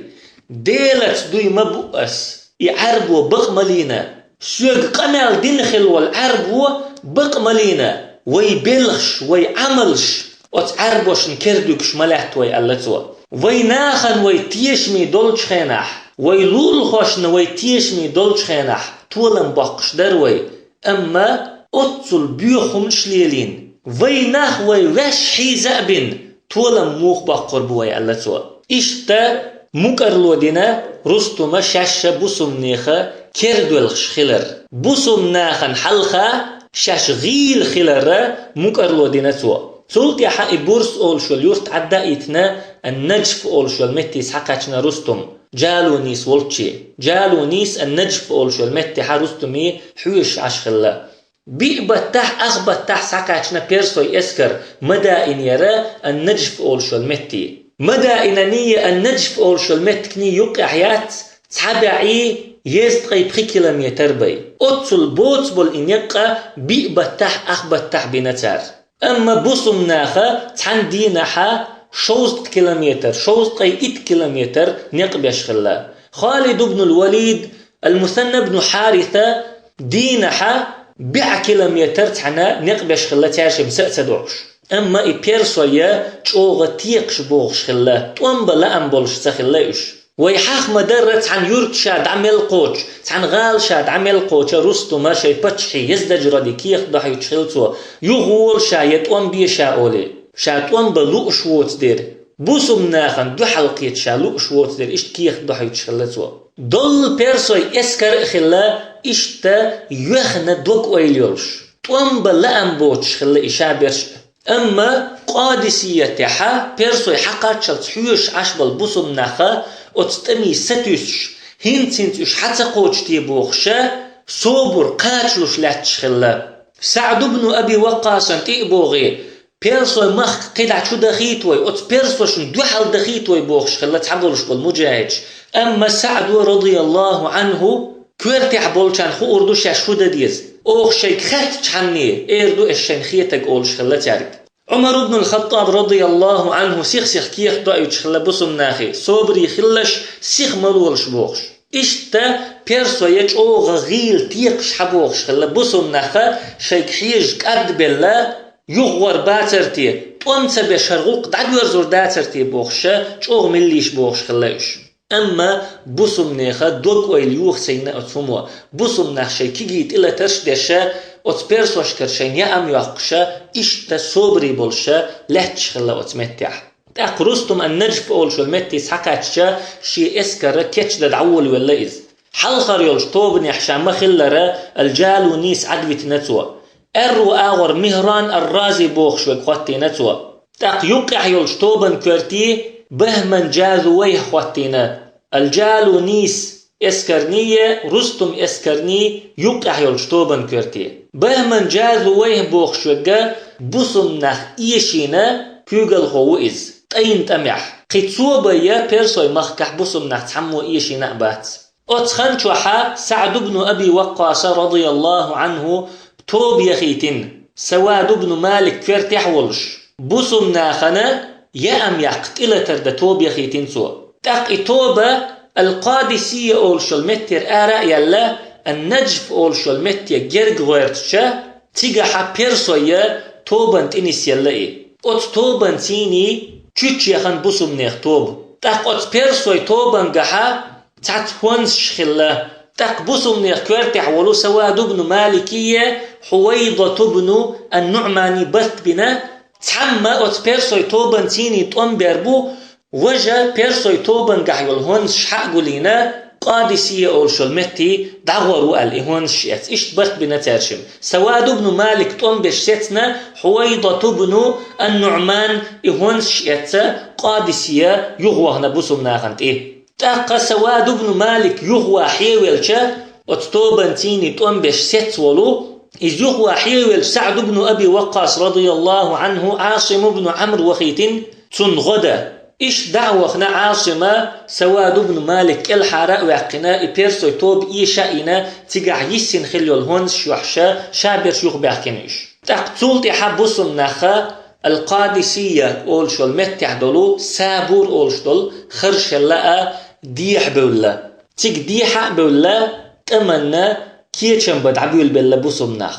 «Делаца дуй ма бу ас, и Ӏаьрбо бакъ ма лийна. Соьга къамел дина хилла волу Ӏаьрбо бакъ ма лийна. Вай белхаш, вай Ӏамалш оцу Ӏаьрбошна кердуьгуш ма лаьтта вай», аьлла цо. «Вай нахана вай тешаме долчу хенахь, вай лулахошна вай тешаме долчу хенахь толам боккхуш дара вай. Амма оццул боьха хӀуманаш лелийна, вай нах вай ваьш хьийза а бина, толам муха боккхур бу вай», аьлла цо. Иштта мукӀарло дина Рустума шаьш а бусалбанеха кердоьлхуш хилар. Бусалбанахана хьалха шаьш гӀийла хиларра мукӀарло дина цо. Цул тӀаьхьа и Бурс олуш йолу юрт Ӏадда а йитина, Ан-Наджф олуш йолу метте схьакхаьчна Рустум, Джалунис волчче. Джалунис Ан-Наджф олуш йолу меттехьа Рустуме хьоьжуш Ӏаш хилла. Биъ баттахь, ах баттахь схьакхаьчна персой эскар Мадаинера Ан-Наджф олуш йолу метте. Мадаинаний Ан-Наджф олуш йолу меттигний юккъехь яц, цхьа бӀе езткъе пхи километр бай. Оццул боцу болу и некъ а биъ баттахь, ах баттахь бина цара. Амма бусалбанаха цхьана дийнахьа шовзткъа километр, шовзткъе итт километр некъ беш хилла. Халид ибн ал-Валид, Ал-Мусанна ибн Хариса дийнахьа бӀе километр цхьана некъ беш хилла, цаьршимма са а ца дохуш. Амма и персой чӀогӀа текхаш бохуш хилла, тӀом бан лаам болуш ца хилла уьш. Вай хьаха ма-дарра, цхьана юрта ша дӀа мел кхочу, цхьана гӀала ша дӀа мел кхочу Рустума шайн паччахье Ездаджраде кехат дохьуьйтуш хилла цо, юха вола ша я тӀом бе ша олий. Ша тӀом бан лууш воцу дера, бусалбанахана дуьхьал кхета ша лууш воцу дера, иштта кехат дохьуьйтуш хилла цо. Доллу персой эскар а хилла, иштта йоьхна дог-ойла йолуш, тӀом бан лаам боцуш хилла и ша берш а. Амма Къадисиятехьа персой хьакхаччалц хьоьжуш Ӏаш болу бусалбанаха оцу тӀаме сатуьйсуш, хӀинца-хӀинца уьш хьа ца кхочу те бохуша, собар кхачалуш лаьтташ хилла. СаӀд ибн Аби Ваккъасан тӀе а богӀий, Персой махка кхидӀа чу дахийта вай, оцу персошна дуьхьал дахийта вай бохуш хилла цхьаболуш болу муджахӀидаш. Амма СаӀду, радияллаху Ӏанху, коьртехь болчарна хуур ду шаьш хӀун дан деза. Оха шайга хаьттичхьанний, эр ду ас шайна хетаг олуш хилла цаьрга. Ӏумар ибн ал-Хаттаб, радияллаху Ӏанху, сих-сиха кехат доуьйтуш хилла бусумнахе, собаре хилалаш, сих ма лолаш бохуш. Иштта персой чӀогӀа гӀийла текхаш хьабохуш хилла бусумнах, шайга хьежа кӀадбелла, юхагӀор бацар те, тӀом ца беш хӀара гӀуллакх дӀадоьрзур дацар те бохуша, чӀогӀа меллийша бохуш хилла уьш. Амма бусумнеха дог-ойла йохийна оцу хӀумо, бусумнах шайн кегий тӀелатарш а деша, оцу персошкара шайна яам йоккхуша, иштта собаре болуша лаьтташ хилла оцу меттехь. ТӀаккха Рустум ан-Наджф олуш йолу метте схьакхаьчча, шен эскарра кечдан дӀаволавелла иза. Хьалхара йолчу тобанехь ша ма-хиллара, ал-Джалунис Ӏадвитина цо. Аьрру агӀор Михран ар-Рази бохуш верг хӀоттийна цо. ТӀаккха юккъехь йолчу тобанан коьрте Бахман Джазувайх хӀоттийна. Ал-Джалунис эскарние, Рустум эскарние юккъехь йолчу тобанан коьрте. Бахман Джазувайх бохуш верг бусумнах эшийна куьйгалхо ву иза, тӀайна тӀамехь. Кхин цо бен персой махкахь бусумнах цхьаммо эшийна а бац. Оцу хан чохьа СаӀд ибн Аби Ваккхаса, радияллаху Ӏанху, тоба яхийтина, Савад ибн Малик коьртехь а волуш, бусумнахана яам яккха тӀелатар дан тоба яхийтина цо. ТӀаккха и тоба Ал-Къадисия олуш йолу меттера ара а яьлла, Ан-Наджф олуш йолу метте герга гӀоьртича, цигахьа персойя тобанна тӀе нисъелла и. Оцу тобанцийний чуьччехана бусумнех тоба. ТӀаккха оцу персой тобангахьа цхьацца хӀонсаш хилла. ТӀаккха бусумнех коьртехь волу Савад ибн Маликия, Хьувайдат ибн ан-Нуъмани барт бина, цхьамма оцу персой тобанцийний тӀом бер бу, важа персой тобангахь йолу хӀонсаш хьа а гулйина, Къадисия олуш йолу метте дӀагӀор ву аьлла и хӀонсаш эцна. Иштта барт бина цаьршимма. Савад ибн Малик тӀом беш сецна, Хьувайдат ибн ан-Нуъман и хӀонсаш эцна, Къадисия юхавахана бусумнахана тӀе. ТӀаккха Савад ибн Малик юхаван хьевелча, оцу тобанцийний тӀом беш сецволу, иза юхаван хьевелча СаӀд ибн Аби Ваккхас, радияллаху Ӏанху, Ӏасим ибн Ӏамр вахийтина цунна гӀо дан. Иштта дӀа а вахана Ӏасима, Савад ибн Малик кӀелхьара а ваьккхина, и персой тоба эша а йина, цигахь йиссина хилла йолу хӀонсаш йохьуша, ша берш юхабаьхкина уьш. ТӀаккха цул тӀаьхьа бусумнахха Ал-Къадисия олуш йолу меттехь долу Сабур олуш долу харшелла а дехьа бевлла. Цига дехьа а бевлла, тӀаманна кечам бан дӀабуьйлабелла бусумнах.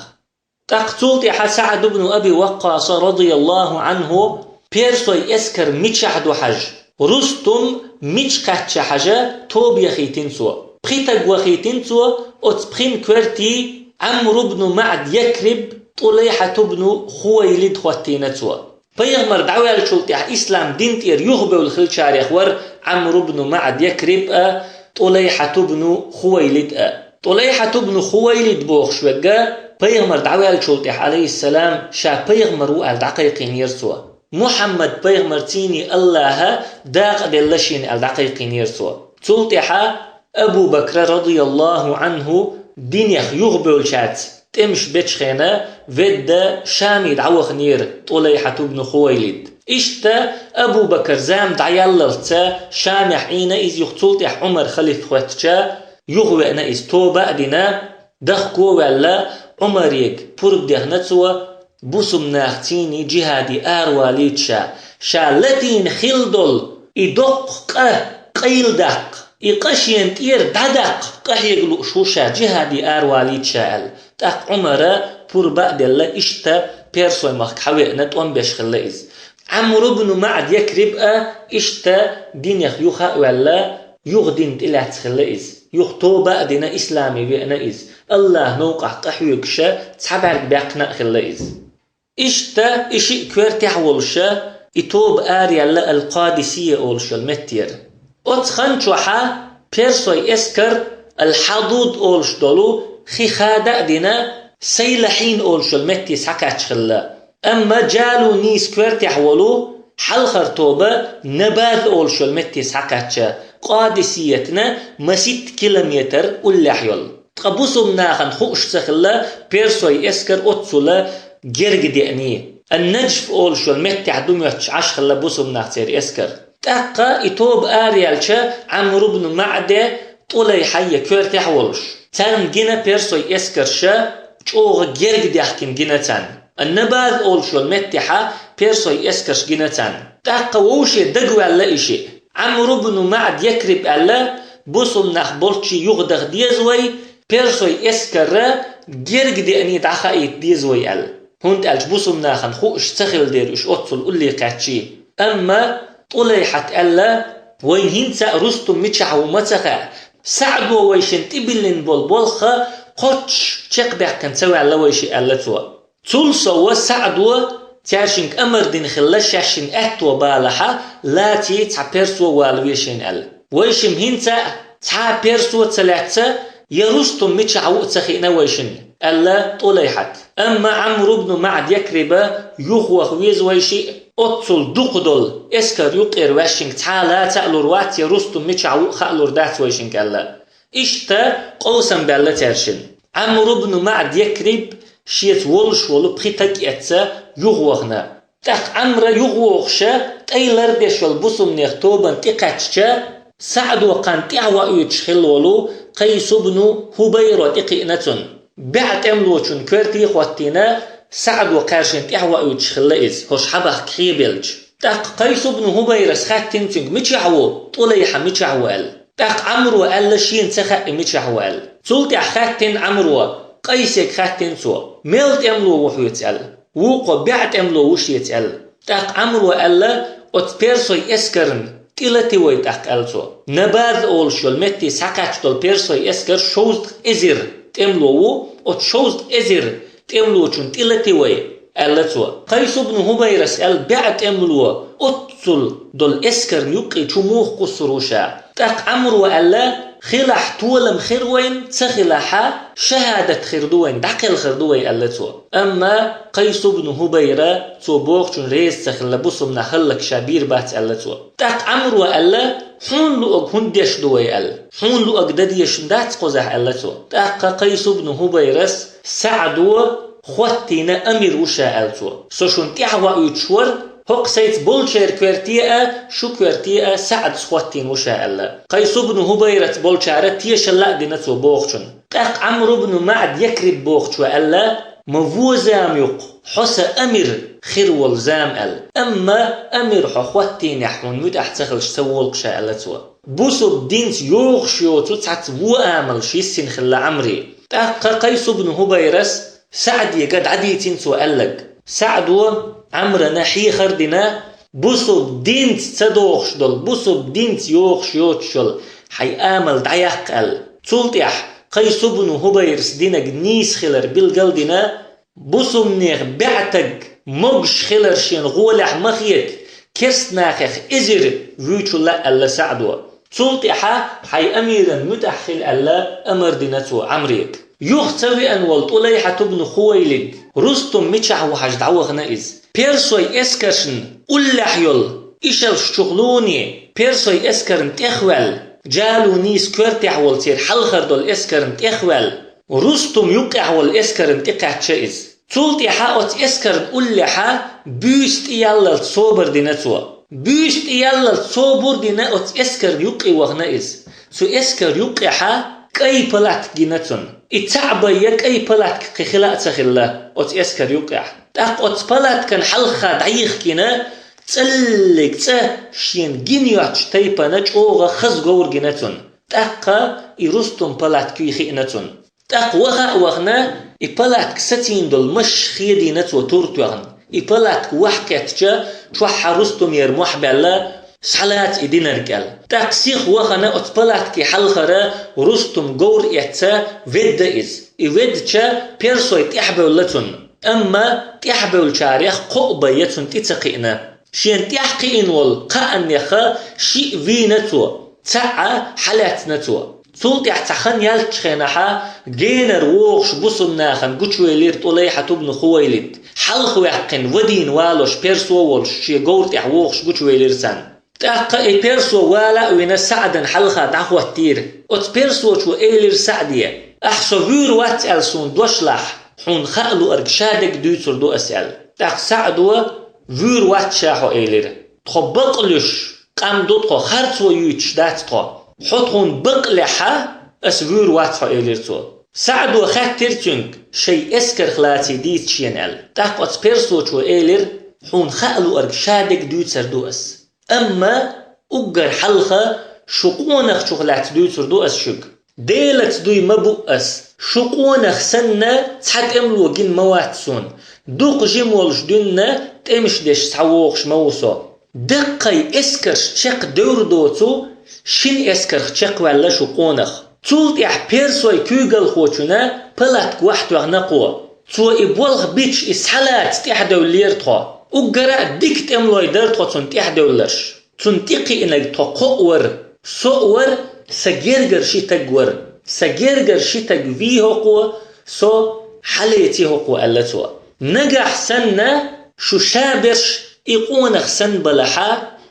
ТӀаккха цул тӀаьхьа СаӀд ибн Аби Ваккхаса, радияллаху Ӏанху, персой эскар мичахь ду хьажа, Рустум мича кхаьчча хьажа, тоба яхийтина цо. Пхи таг вахийтина цо, оцу пхин коьртий Ӏамр ибн МаӀд Якриб, ТӀулайхьат ибн Хувайлид хӀоттийна цо. Пайхамар дӀаваьллачул тӀаьхьа ислам дин тӀера юхабевлла хиллачарех вара Ӏамр ибн МаӀд Якриб а, ТӀулайхьат ибн Хувайлид а. ТӀулайхьат ибн Хувайлид бохуш верг пайхамар дӀаваьллачул тӀаьхьа, алейхиссалам, ша пайхамар ву аьлла дӀакхайкхийнера цо. Мухьаммад пайхамарцийний Аллаха дакъа делла шена аьлла дӀакхайкхийнера цо. Цул тӀаьхьа Абу Бакра, радияллаху Ӏанху, динех юхабевллачаьрца тӀемаш бечу хенахь, ведда Шаме дӀаваханера ТӀулайхьат ибн Хувайлид. Иштта Абу Бакар зама дӀаяллалца Шамехь Ӏийна иза, юха цул тӀаьхьа Ӏумар халиф хӀоьттича, юхавеана иза, тоба а дина, дахко а ваьлла, Ӏумарега пурба дехна цо, бусумнахцийний джихаде аравалийта ша, ша латийна хилла долу и доккха къа къайладаккха, и къа шена тӀера дӀадаккха къахьега лууш ву ша, джихаде аравалийта ша аьлла. ТӀаккха Ӏумара пурба а делла, иштта персой махка хьавеана, тӀом беш хилла иза. Ӏамр ибн МаӀд Якриб а иштта динех юха а ваьлла, юха дин тӀелаьцна хилла иза. Юха тоба а дина, исламе веана иза. Аллаха новкъахь къахьоьгуша цхьа бӀаьрг баьккхина а хилла иза. Иштта и шиъ коьртехь а волуша, и тоба араяьлла Ал-Къадисия олуш йолу меттера. Оцу хан чохьа персой эскар Ал-Хьадуд олуш долу хи хада а дина, Сайлахьин олуш йолу метте схьакхаьчча хилла. Амма Джалунис коьртехь волу хьалхара тоба Набаз олуш йолу метте схьакхаьчча, Къадисиятна маситта километр уллехь йолу. Ткъа бусумнахана хууш ца хилла персой эскар оццула герга деаний. Ан-Наджф олуш йолу меттехь ду моьттуш Ӏаш хилла бусулба нах, церан эскар. ТӀаккха и тоба араяьлча, Ӏамр ибн МаӀде, ТӀулайхьа я коьртехь а волуш, царна гина персойн эскарша, чӀогӀа герга дехкина гина царна. Ан-Набаз олуш йолу меттехьа персойн эскарш гина царна. ТӀаккха вовше дагаваьлла и шиъ. Ӏамр ибн МаӀд Якриб аьлла: «Бусулба нах болччий юхадаха деза вай, персойн эскарра герга деъний дӀахаийта деза вай», – аьлла. ХӀунда аьлча бусулба нахана хууш ца хилла дера уьш оццул улле кхаьччий. Амма ТӀулайхьат аьлла: «Вайн хӀинца а рустум мичахь ву ма ца хаьа. СаӀдо вайшинна тӀебиллина болу болх кхоччуш чекхбаьккхина ца ваьлла вайшиъ», – аьлла цо. Цул сов СаӀдо, цаьршинга амар дина хилла шаьшшинна аьтто балахьа, лаций цхьа персо вала вешийна аьлла. «Вайшимма хӀинца а цхьа а персо а ца лаьцна, я рустум мичахь ву а ца хиъна вайшинна», – аьлла ТӀулайхьат. Амма Ӏамр ибн МаӀд Якриба: «Юхаваха веза вайшиъ, оццул дукха долу эскар юккъера ваьшшинга цхьа а лаца а лур вац, я рустум мичахь ву а хаа лур дац вайшинга», – аьлла. Иштта къовсам баьлла цаьршинна. Ӏамр ибн МаӀд Якриб шеца волуш волу пхи таг эцца юхавахана. ТӀаккха Ӏамра юхавогӀуша, тӀай лардеш йолу бусулба нехан тобанна тӀекхаьчча, СаӀдо кхарна тӀаьхьавоуьйтуш хилла волу Къайс ибн ХӀубайра тӀекхиъна цунна. БӀе тӀемалочун коьрте а хӀоттийна, СаӀдо кхаьршинна тӀаьхьавоуьйтуш хилла иза, хӀорш хьабахка хьебелча. ТӀаккха Къайс ибн ХӀубайрас хаьттина цуьнга: «Мичахь ву? ТӀулайхьа мичахь ву?» – аьлла. ТӀаккха Ӏамро аьлла, шена ца хаьа и мичахь ву аьлла. Цул тӀаьхьа хаьттина Ӏамро, Къайсега хаьттина цо: «Мел тӀемало ву хьоьца?» – аьлла. Вукхо: «БӀе тӀемало ву шеца», – аьлла. ТӀаккха Ӏамро аьлла: «Оцу персойн эскарна тӀелати вай тӀаккха», – аьлла цо. «Набаз олуш йолу метте схьакхаьчна долу персойн эскар шовзткъа эзар тӀемало ву, оцу шовзткъа эзар тӀемалочунна тӀелати вай», – аьлла цо. Къайс ибн ХӀубайрас аьлла: «БӀе тӀемало оццул долу эскарна юккъе чу муха кхуссур ву ша?» ТӀаккха Ӏамро аьлла: «Хилахь, толам хир вайна, ца хилахьа, шахӀадат хир ду вайна, дӀакхелхар ду вай», – аьлла цо. Амма Къайс ибн ХӀубайра цо бохучунна реза ца хилла, бусулба нах хӀаллакьша бийр бац аьлла цо. ТӀаккха Ӏамро аьлла: «Хьуна луъург хӀунда деш ду вай?» – аьлла. «Хьуна луъург дан дезаш дац кхузахь», – аьлла цо. ТӀаккха Къайс ибн ХӀубайрас: «СаӀдо хӀоттийна амир ву ша», – аьлла цо. «Со шуна тӀаьхьавоуьйтуш вара, хӀокху сайца болчеран коьрте а, шун коьрте а СаӀдас хӀоттийна ву ша», – аьлла. Къайс ибн ХӀубайраца болчара тешалла а дина цо бохучунна. ТӀаккха Ӏамр ибн МаӀд Якриб бохучо аьлла: «Ма вон зама ю-кх хьо сан амир хир волу зама», – аьлла. «Амма амир хьо хӀоттийнехь хьуна муьтӀахь ца хилча ца волу-кх ша», – аьлла цо. Бусулба динца йогӀуш йоцу цхьацца вон амалш йиссина хилла Ӏамре. ТӀаккха Къайс ибн ХӀубайрас СаӀдега дӀадийцина цо аьлларг. СаӀдо Ӏамрана хьехар а дина: «Бусулба динца ца догӀуш долу, бусулба динца йогӀуш йоцуш йолу хьайн амал дӀаяккха», – аьлла. Цул тӀаьхьа Къайс ибн ХӀубайрас динарг нийса хилар билгал а дина: «Бусулба нехан бӀе таг могуш хилар шена гӀолехь ма хета, керста нахех эзар вуьйцуш ву», – аьлла СаӀдо. Цул тӀаьхьа: «Хьайн амиран муьтӀахь хила», – аьлла, амар дина цо Ӏамрега. Юха ца веана волу ТӀулайхьат ибн Хувайлид, Рустум мичахь ву хьажа дӀавахана иза. Персойн эскаршна уллехь йолу ишалш чухулуний, персойн эскарна тӀехваьлла, Джалунис коьртехь волу церан хьалхара долу эскарна тӀехваьлла, Рустум юккъехь волу эскарна тӀекхаьчча иза. Цул тӀаьхьа оцу эскарна уллехьа буьйса тӀеяллалц собар дина цо. Буьйса тӀеяллалц собар дина оцу эскарна юккъе вахана иза. Цу эскар юккъехьа кӀай палатка гина цунна. И цхьаъ бен я кӀай палатка кхин хила а ца хилла оцу эскар юккъехь. ТӀаккха оцу палаткан хьалха дӀайихкина цӀаллиг цӀа шена гина йоцучу тайпана чӀогӀа хаза говр гина цунна. ТӀаккха и Рустум палаткий хиъна цунна. ТӀаккха ваха а вахана, и палатка сацийна долу машаш хедийна цо тур тоьхна. И палатка вахь кхеттача, чохь Рустумера мохь баьлла, схьалаца и динарг аьлла. ТӀаккха сиха вахана оцу палаткий хьалхара Рустум говр эцна ведда иза. И веддача персой тӀаьхьабевлла цунна. Амма тӀаьхьабевллачарех кхоъ бен я цунна тӀе ца кхиъна. Шена тӀаьхьа кхиъна волу кхааннеха шиъ вийна цо, цхьаъ хьалаьцна цо. Цул тӀаьхьа цхьа хан яьллачу хенахьа генара вогӀуш бусулба нахана гучувелира ТӀулайхьат ибн Хувайлид. Хьалха ваьккхина вадийна валош персо а волуш шен говра тӀехь вогӀуш гучувелира царна. ТӀаккха и персо вала а вина СаӀдан хьалха дӀахӀоттийра. Оцу персочо элира СаӀде: «Ахь со вуьйр вац аьлла суна дош лахь, хьуна хаа луург ша дерг дуьйцур ду ас», – аьлла. ТӀаккха СаӀдо: «Вуьйр вац ша хьо», — элира. «Тхо бакълуьйш къам ду тхо, харцо юьйцуш дац тхо. Хьо тхуна бакълехьа, ас вуьйр вац хьо», — элира цо. СаӀдо хаьттира цуьнга, шайн эскарх лаций дийца шена аьлла. ТӀаккха оцу персочо элира: «Хьуна хаа луург ша дерг дуьйцур ду ас. Амма уггар хьалха шу къонахчух лаьцна дуьйцур ду ас шуьга. Делаца дуй ма бу ас. Шу къонах санна цхьа тӀемало гина ма вац суна. Дукха жима волуш дуьнна тӀемаш деш схьавогӀуш ма ву со. Даккхий эскарш чекхдевр доцу шина эскарх чекхваьлла шу къонах. Цул тӀаьхьа персой куьйгалхочунна палатка вахьтоьхна кхо. Цо и болх бича, и схьалаца тӀаьхьадевллера тхо. Уггара а дика тӀемалой дара тхо цунна тӀаьхьадевлларш. Цунна тӀекхиънарг тхо кхоъ вара, со а вара, сан гергара ши таг вара. Сан гергара ши таг вий хӀокхо, со хьалеций хӀокхо», — аьлла цо. «Нагахь санна шу шаберш и къонах санна балахьа,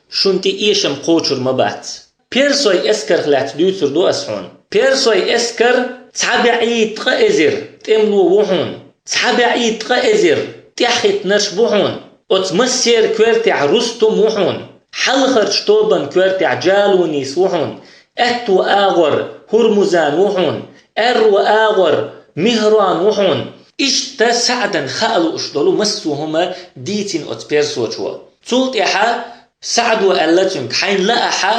шуна тӀе эшам кхочур ма бац. Персой эскарх лаьцна дуьйцур ду ас хьуна. Персой эскар цхьа бӀе ткъа эзар тӀемало ву хьуна. Цхьа бӀе ткъа эзар тӀаьхьахӀиттинарш бу хьуна. Оцу массеран коьртехь Рустум ву хьуна. Хьалхарчу тобанан коьртехь Джалунис ву хьуна. Аьтту агӀор Хурмузан ву хьуна. Аьрру агӀор Михрон ву хьуна». Иштта СаӀдан хаа лууш долу массо а хӀума дийцина оцу персочо. Цул тӀаьхьа СаӀдо аьлла цуьнга: «Хьайна лаахьа,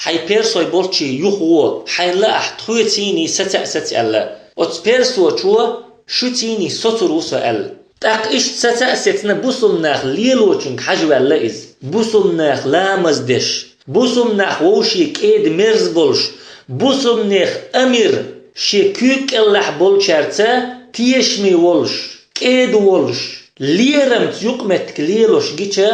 хьайн персой болчийн юхагӀо, хьайна лаахь, тхоьцийний саца а саца», — аьлла. Оцу персочо: «Шуьцийний соцур ву со», — аьлла. ТӀаккха иштта саца а сецна бусулба нах лелочуьнга хьажа ваьлла иза. Бусулба нах ламаз деш, бусулба нах вовшийн кӀеда мерза болуш, бусулба нехан амир шен куьйга кӀеллахь болчаьрца тешаме волуш, кӀеда волуш, лерамца юкъаметтиг лелош гича,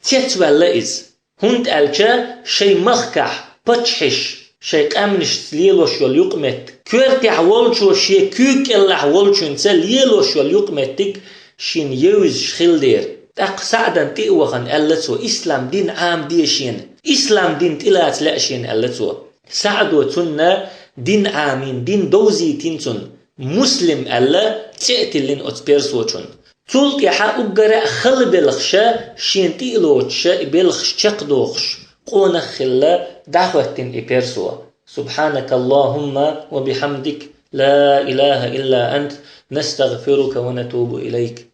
цецваьлла иза. ХӀунда аьлча шайн махкахь паччахьаш, шайн къаьмнашца лелош йолу юкъаметтиг, коьртехь волчо шен куьйга кӀеллахь волчуьнца лелош йолу юкъаметтиг шена евзаш хилла дера. ТӀаккха СаӀдан тӀе а вахана аьлла цо: «Ислам дин Ӏамаде шена, ислам дин тӀелаца лаьа шена», — аьлла цо. СаӀдо цунна дин Ӏамийна, дин довзийтина цунна, Муслим аьлла цӀе а тиллина оцу персочунна. Цул тӀаьхьа уггара а хала белхаша шена тӀе а лоцуша и белхаш чекхдохуш, къонах а хилла, дӀахӀоьттина и персо. سبحانك اللهم وبحمدك، لا إله إلا أنت، نستغفرك ونتوب إليك.